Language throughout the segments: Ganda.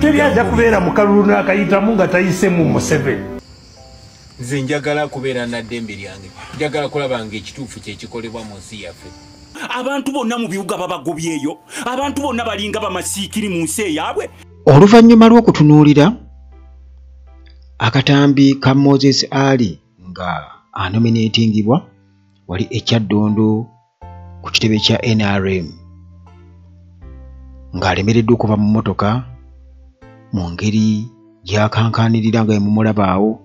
Teri ajja kubeera mu kalulu n'akayitamu nga tayise mu Museveni. Nze njagala kubeera na ddembe lyange, njagala kulaba ng'ekituufu kye kikolebwa mu nsi yaffe. Abantu bonna mu bibuga babagobyeyo, abantu bonna balinga bamasiikiri mu nsi eyaabwe. Oluvannyuma lw'okutunuulira akatambi ka Moses Ali nga anominatingibwa wali e Kyaddondo ku kitebe kya NRM, ng'alemereddwa okuva mu mmotoka mu ngeri gy'akankaanirira nga emumulaba awo,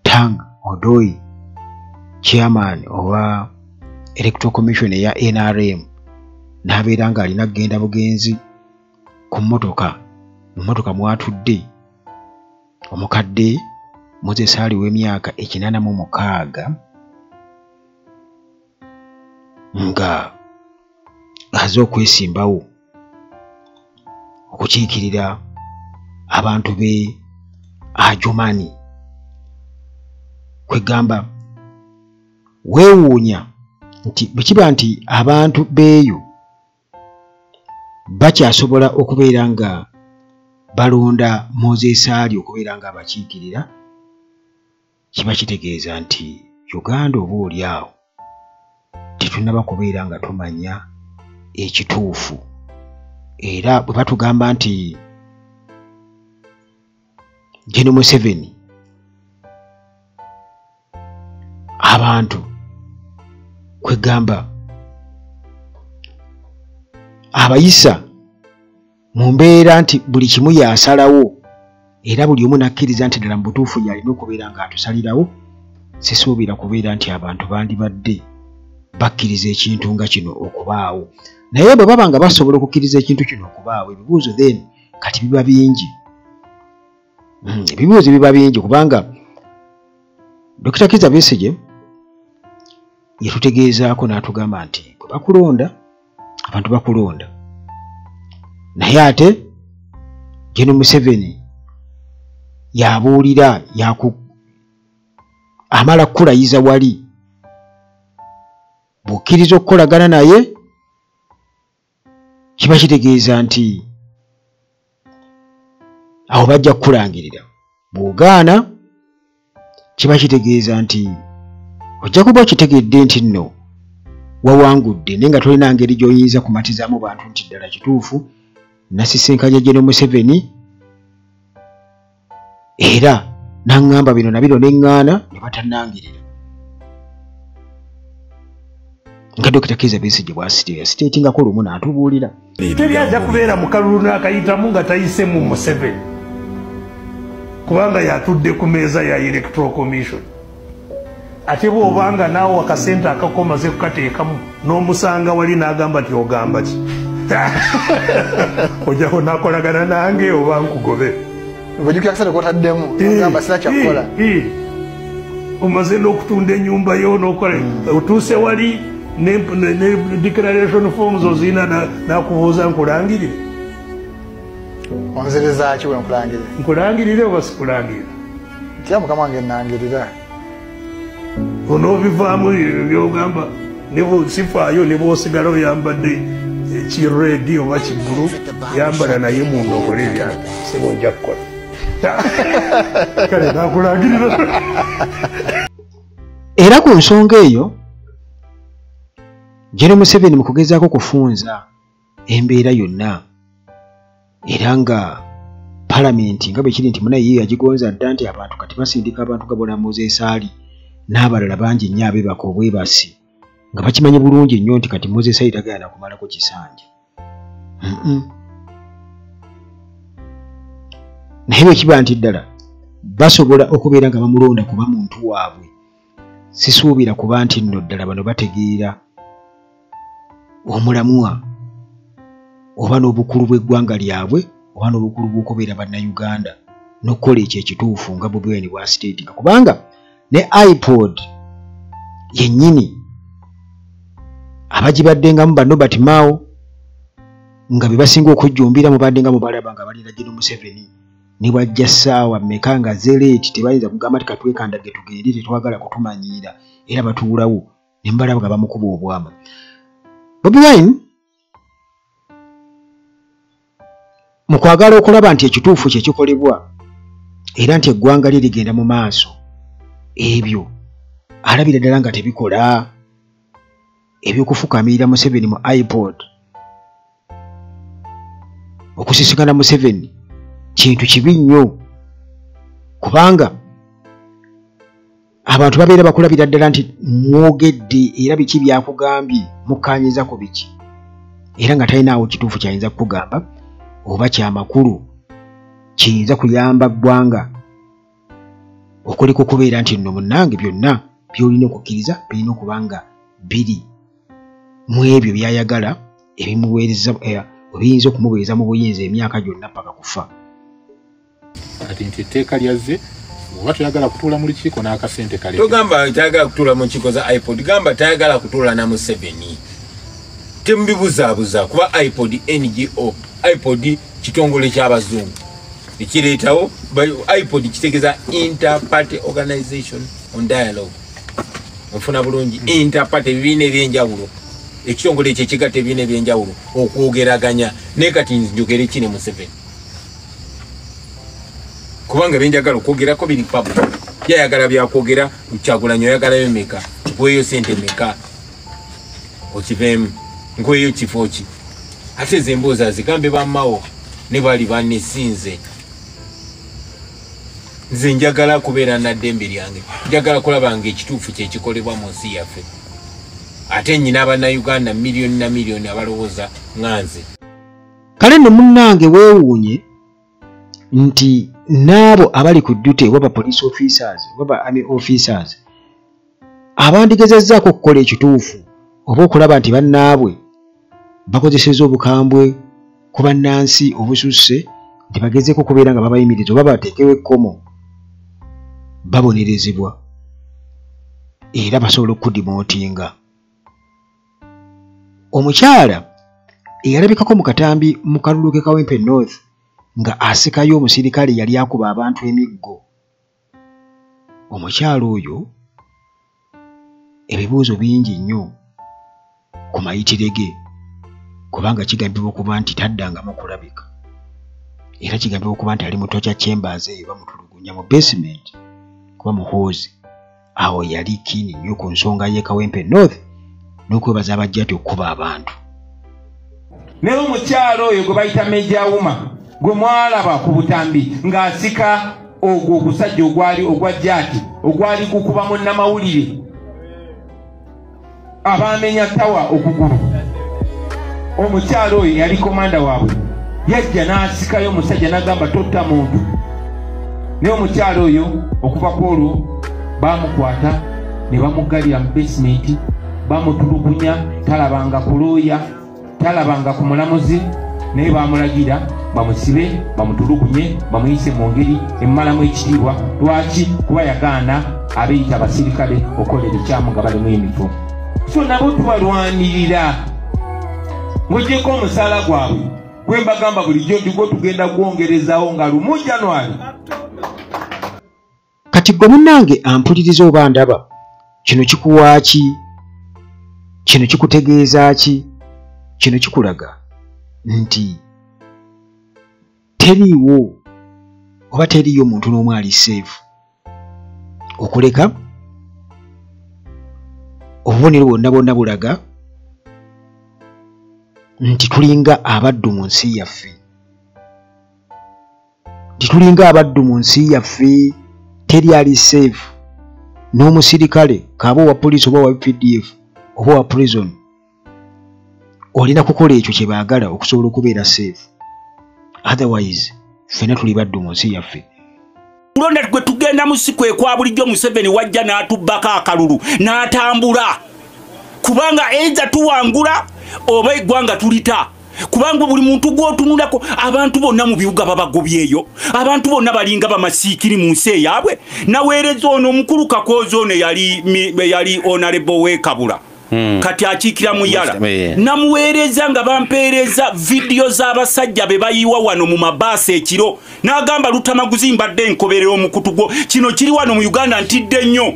Tang Odoi, chairman owa Electoral Commission eya NRM, n'abeera ng'alina kugenda bugenzi ku mmotoka. Mu mmotoka mwatudde omukadde Moses Ali w'emyaka 86 nga aze okwesimbawo okukiikirira abantu be Adjumani. Kwegamba weewuunya nti bwe kiba nti abantu beeyo bakyasobola okubeera nga balonda Moses Ali okubeera nga abakiikirira, kiba kitegeeza nti Uganda oba oli awo tetunnaba kubeera nga tumanya ekituufu. Era bwe batugamba nti Gen Museveni abantu kwegamba abayisa mu mbeera nti buli kimu yasalawo, era buli omu n'akkiriza nti ddala mu butuufu yalina okubeera ng'atusalirawo, sisuubira kubeera nti abantu bandibadde bakkiriza ekintu nga kino okubaawo. Naye bwe baba nga basobola okukkiriza ekintu kino okubaawo, ebibuuzo then kati biba bingi. Ebibuuzo biba bingi kubanga Dr. Kizza Besigye yatutegeezaako n'atugamba nti bwe bakulonda, abantu bakulonda, naye ate Gen Museveni yabuulira amala kukulayiza wali, bw'okkiriza okukolagana naye kiba kitegeeza nti awo bajja kukulangirira, bw'ogaana kiba kitegeeza nti ojja kuba okitegedde nti nno wawangudde, naye nga tolina ngeri gy'oyinza kumatizaamu bantu nti ddala kituufu nasisinkanya Gen Museveni era n'aŋŋamba bino na bino ne ŋŋaana ne batannangirira. Nga Dr. Kizza Besigye bw'asiteetingako lumu n'atubuulira. Teri ajja kubeera mu kalulu n'akayitamu nga tayise mu Museveni, kubanga yatudde ku mmeeza ya Electoral Commission. Ate bw'obanga naawe akasente akakomaze kukateekamu n'omusanga wali n'agamba nti ogamba ki, ojja onaakolagana nange oba nkugobe. Ojjukira akasente k'otaddemu ogamba sina kyakukola, omaze n'okutunda ennyumba yo n'okola, otuuse wali ne declaration forms ozirina, n'akubuuza nkulangirire. Onziriza ki bwe nkulangirire? Nkulangirire oba sikulangirira? Ntya mukama wange nnangirira. Onoobivaamu by'ogamba sifaayo ne bw'osigala oyambadde ki red oba ki blue, yambala naye munda okole ebyange, sebo nja kukola. Kale nakulangirira. Era ku nsonga eyo Gen Museveni mu kugezaako kufunza embeera yonna, era nga palamenti nga bwe kiri nti munaye ye yagigonza dda nti abantu kati basindika abantu nga bona Moses Ali n'abalala bangi nnyo abeebaka obwebasi nga bakimanyi bulungi nnyo nti kati Moses Ali tagayana kumalako kisanja. Naye bwe kiba nti ddala basobola okubeera nga bamulonda kuba muntu waabwe, sisuubira kuba nti nno ddala bano bategeera omulamwa oba n'obukulu bw'eggwanga lyabwe oba n'obukulu bw'okubeera bannayuganda n'okukola ekyo ekituufu nga Bobi Wine bw'asiteetinga, kubanga ne iPod yennyini abagibaddengamu ba Norbert Mao nga be basinga okujjumbira mubadde nga mubalaba nga balina Gen Museveni ne bw'ajja ssaawa mmeka nga zereeti, tebayinza kugamba nti katwekandagge tugende, tetwagala kutumanyiira, era batuulawo ne mubalaba nga bamukuba obwama. Bobi Wine Mu kwagala okulaba nti ekituufu kye kikolebwa era nti eggwanga lye ligenda mu maaso, ebyo alabira ddala nga tebikola. Ebyokufukamirira Museveni mu iPod, okusisinkana Museveni kintu kibi nnyo, kubanga abantu babeera bakulabira ddala nti mwogedde era biki byakugambye, mukkaanyiza ku biki, era nga talinaawo kituufu kyayinza kukugamba oba kyamakulu kiyinza kuyamba ggwanga okuliko okubeera nti nno munnange byonna by'olina okukkiriza birina okuba nga biri mu ebyo by'ayagala ebimuweereza, ebiyinza okumuweereza mu buyinza emyaka gyonna paka kufa. Kati nti etteeka lyazze, oba toyagala kutuula mu lukiiko n'akasente kale. Togamba tayagala kutuula mu nkiiko za iPod, gamba tayagala kutuula na Museveni. Temubibuzaabuza kuba iPod NGO, iPod kitongole ky'abazungu ekireetawo. iPod kitegeeza Inter-Party Organization on Dialogue. Onfuna bulungi, inter-party ebibiina ebyenjawulo, ekitongole ekyo ekigatta ebibiina ebyenjawulo okwogeraganya. Naye kati njogere ki ne Museveni? Kubanga byenjagala okwogerako biri public. Yayagala byakwogera, Kyagulanyi oyagalayo meka, nkuweeyo sente meka okiveemu, nkuweeyo kifo ki? Ate ze emboozi azigambe bammawo ne bali bannesinze. Nze njagala kubeera na ddembe lyange, njagala kulaba nga ekituufu kye kikolebwa mu nsi yaffe. Ate nnyina Abannayuganda miliyoni na miliyoni abalowooza nga nze. Kale nno munnange weewuunye nti n'abo abali ku duty, oba ba police officers oba ba army officers, abandigezezzaako okukola ekituufu oba okulaba nti bannaabwe bakozesezza obukambwe ku bannansi obususse, nti bagezeeko okubeera nga babayimiriza oba bateekewo ekkomo, babonerezebwa era basobola okudimootinga. Omukyala eyalabikako mu katambi mu kalulu ke Kawempe North nga asikayo omusirikale yali akuba abantu emiggo, omukyala oyo ebibuuzo bingi nnyo ku mayitire ge, kubanga kigambibwa okuba nti taddangamu kulabika, era kigambibwa okuba nti ali mu torture chambers eyo bamutulugunya mu basement kuba Muhoozi awo yali keen nnyo ku nsonga y'e Kawempe North n'okwebaza abajja ati okukuba abantu. Naye omukyalo oyo gwe bayita Meja Wuma gwe mwalaba ku butambi ng'asika ogwo ogusajja ogwali ogwa jaati ogwali gukuba munnamawulire abaamenya tawa okugulu, omukyalo oyo yali komanda waabwe, yajja n'asikayo omusajja n'agamba totta muntu. Naye omukyalo oyo okuva ku olwo baamukwata ne bamuggalira mu basement, bamutulugunya, talabanga ku looya, talabanga ku mulamuzi, naye bamulagira bamusibe, bamutulugunye, bamuyise mu ngeri emmalamu ekitiibwa. Lwaki? Kuba yagaana abeeyita abasirikale okukola ebikyamu nga bali mu uniform. So nabo tubalwanirira ng'oggyeko omusaala gwabwe gwe mbagamba bulijjo nti gwo tugenda gwongerezaawo nga 1 January. Kati gwe munnange ampuliriza oba ndaba, kino kikuwa ki? Kino kikutegeeza ki? Kino kikulaga nti teriiwo oba teriiyo muntu n'omu ali safe okuleka obubonero bwonna bwonna bulaga nti tulinga abaddu mu nsi yaffe, nti tulinga abaddu mu nsi yaffe. Teri ali safe, n'omusirikale kaba owa poliisi oba owa UPDF oba owa prison, olina kukola ekyo kye baagala okusobola okubeera safe, otherwise ffenna tuli baddu mu nsi yaffe. Kulonda gwe tugenda mu si kwe kwa bulijjo. Museveni wajja n'atubbako akalulu n'atambula, kubanga either tuwangula oba eggwanga tulita, kubanga buli muntu gw'otunulako abantu bonna mu bibuga babagobyeyo, abantu bonna balinga bamasiikiri mu nsi eyaabwe. Naweereza ono omukulu Kakooza, ono yali honorable w'e Kabula, kati akiikira Muyala, namuweereza nga bampeereza vidiyo z'abasajja be bayiwa wano mu mabaasi ekiro, n'agamba Lutamaguzi mbadde nkoberera omukutu gwo, kino kiri wano mu Uganda ntidde nnyo.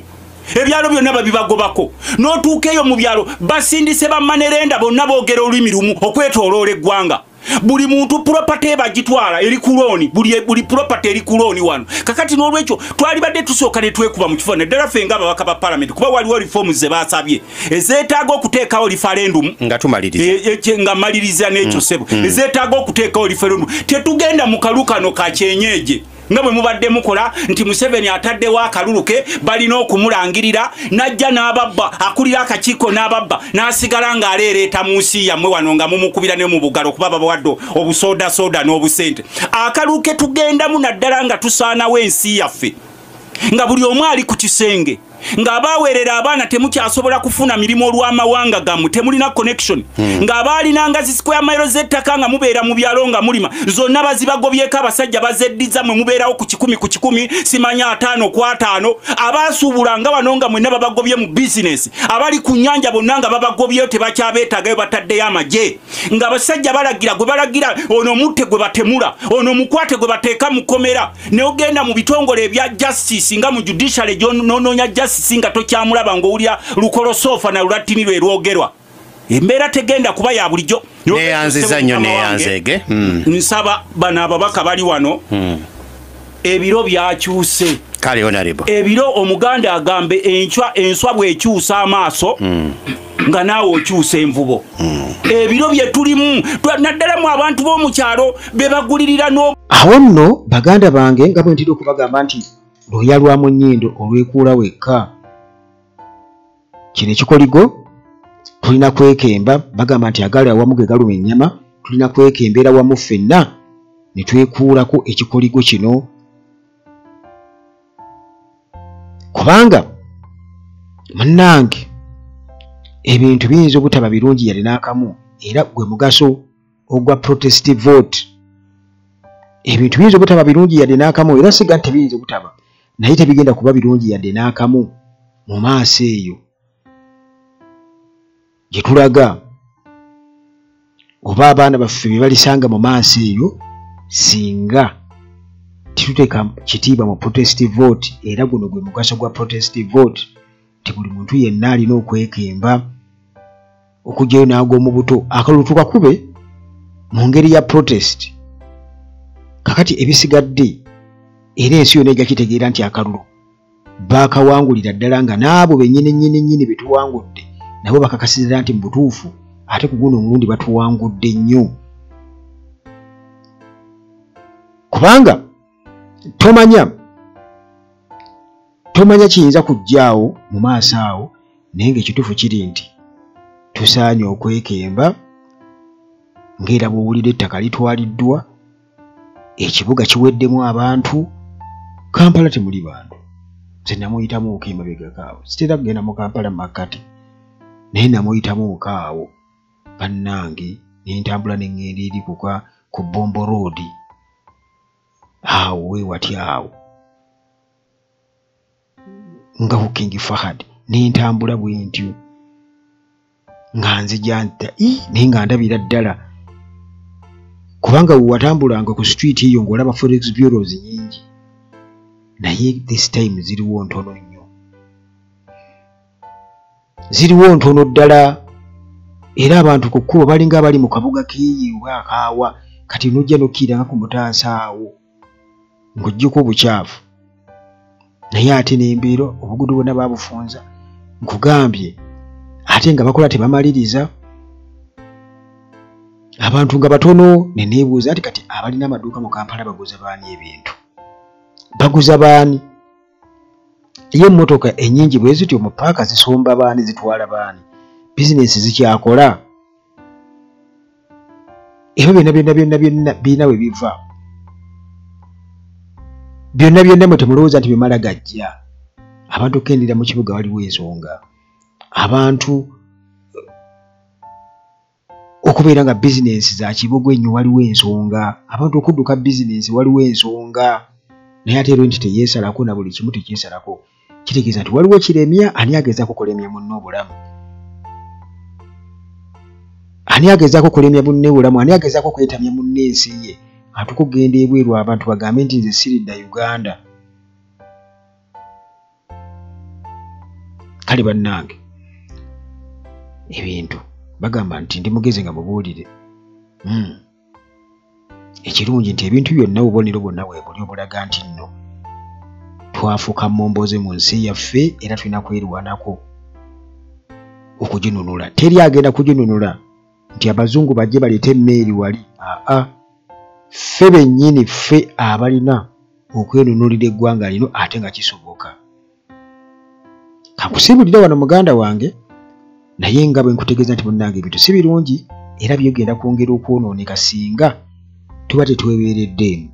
Ebyalo byonna babibagobako, n'otuuka eyo mu byalo basindise bamanerenda bonna boogera olulimi lumu okwetooloola eggwanga. Buli muntu property bagitwala eri ku loan, buli property eri ku loan wano. Kakati n'olwekyo twalibadde tusooka ne twekuba mu kifo naddala ffe ng'ababaka ba parliament, kuba waliwo reforms ze baasabye ezeetaaga okuteekawo referendum nga tumaliriza, nga maliriza n'ekyo ssebo, ezeetaaga okuteekawo referendum. Tetugenda mu kalulu kano ka kyenyeje nga bwe mubadde mukola nti Museveni ataddewo akalulu ke balina okumulangirira, n'ajja n'ababba, akulira akakiiko n'ababba, n'asigala ng'aleereeta mu nsi yammwe wano nga mumukubira ne mu bugalo kuba babawadde obusoodasoda n'obusente. Akalulu ke tugendamu naddala nga tusaanawo ensi yaffe, nga buli omu ali ku kisenge, ng'abaaweerera abaana temukyasobola kufuna mirimu olw'amawanga gammwe, temulina connection, ng'abaalinanga zi square miles z'ettaka nga mubeera mu byalo nga mulima zonna bazibagobyeko, abasajja bazeddiza mmwe mubeerawo ku 100 ku 100, simanya 5 ku 5, abaasuubulanga wano nga mwenna babagobye mu bizinesi, abali ku nnyanja bonna nga babagobyeyo tebakyabeetaagayo, bataddeyo amagye, ng'abasajja balagira gwe balagira ono mutte gwe batemula, ono mukwate gwe bateeka mu kkomera, n'ogenda mu bitongole ebya justice nga mu judiciary gy'onoonya justice singa tokyamulaba ng'owulira lukolosofa na lulatini lwe lwogerwa. Embeera tegenda kuba ya bulijjo. Neeyanziza nnyo, neeyanzeege. Nsaba bano ababaka bali wano, ebiro byakyuse. Kale honorable. Ebiro Omuganda agambe enswa bw'ekyusa amaaso nga naawe okyusa envubo. Ebiro bye tulimu naddala mu abantu b'omu kyalo be bagulirira n'o. Awo nno baganda bange nga bwe ntera okubagamba nti lwoya lwa mu nnyindo olwekuula wekka, kino ekikoligo tulina kwekemba. Bagamba nti agali awamu ge galuma ennyama, tulina kwekembera wamu ffenna ne twekuulako ekikoligo kino, kubanga munnange ebintu biyinza obutaba birungi yali n'akamu, era gwe mugaso ogwa protest vote. Ebintu biyinza obutaba birungi yadde n'akamu, era siga nti tebiyinza obutaba, naye tebigenda kuba birungi yadde n'akamu mu maaso eyo gye tulaga, oba abaana baffe bye balisanga mu maaso eyo singa tetuteeka kitiibwa mu protest vote. Era guno gwe mugaso gwa protest vote, nti buli muntu yenna alina okwekemba okuggyayo n'ag'omu buto, akalulu tukakube mu ngeri ya protest. Kakati ebisigadde era ensi yonna ejja kitegeera nti akalulu baakawangulira ddala, nga n'abo bennyini nnyini nnyini be tuwangudde nabo bakakasizza nti mu butuufu ate ku guno omulundi batuwangudde nnyo, kubanga tomanya kiyinza kujjaawo mu maaso awo. Naye ng'ekituufu kiri nti tusaanye okwekemba, ng'era bw'owulira ettaka litwaliddwa, ekibuga kiweddemu abantu, Kampala temuli bantu. Nze namuyitamuuko emabegako awo, sitera kugenda mu Kampala makkati, naye namuyitamuuko awo bannange, ne ntambula ne ŋŋenda eri ku Bombo Road awo weewati awo nga ku King Fahad, ne ntambula bwe ntyo nga nzija nta naye nga ndabira ddala, kubanga we watambulanga ku street eyo ng'olaba forex bureaus nnyingi, naye this time ziriwo ntono nnyo, ziriwo ntono ddala. Era abantu ku kkubo balinga abali mu kabuga keeyi oba akaawa, kati n'ojja n'okkiranga ku mutaasa awo ng'oggyeko obukyafu, naye ate n'embeera obugudu bwonna baabufunza, nkugambye, ate nga bakola tebamaliriza, abantu nga batono. Ne neebuuza nti kati abalina amaduuka mu Kampala baguza baani ebintu, baguza baani? Ye emmotoka ennyingi bwe zityo mu paaka zisomba baani, zitwala baani? Bizinensi zikyakola? Ebyo byonna byonna byonna byonna birina we biva, byonna byonna mwe temulowooza nti bimala gajja. Abantu okukendera mu kibuga waliwo ensonga, abantu okubeera nga bizinensi za kibuga ennyo waliwo ensonga, abantu okudduka bizinensi waliwo ensonga, naye ate era nti teyeesalako na buli kimu tekyesalako, kitegeeza nti waliwo kiremya. Ani agezaako kulemya munne obulamu? Ani agezaako kulemya munne obulamu? Ani agezaako kwetamya munne ensi ye? Atukugenda ebweru abantu bagambe nti nze siridda Uganda. Kale bannange, ebintu bagamba nti ndi mugezi nga mubuulire. Ekirungi nti ebintu byonna obubonero bwonna weebuli obulaga nti nno twafuuka mmomboze mu nsi yaffe era tulina kwerwanako okuginunula. Teri agenda kuginunula nti abazungu bajje baleete emmeeri wali. Aa, ffe bennyini ffe abalina okwenunulira eggwanga lino ate nga kisoboka. Kankusiibulire wano muganda wange, naye nga bwe nkutegeeza nti munnange ebintu si birungi era byegenda kwongera okwonooneka singa tuba tetwebeereddeemu.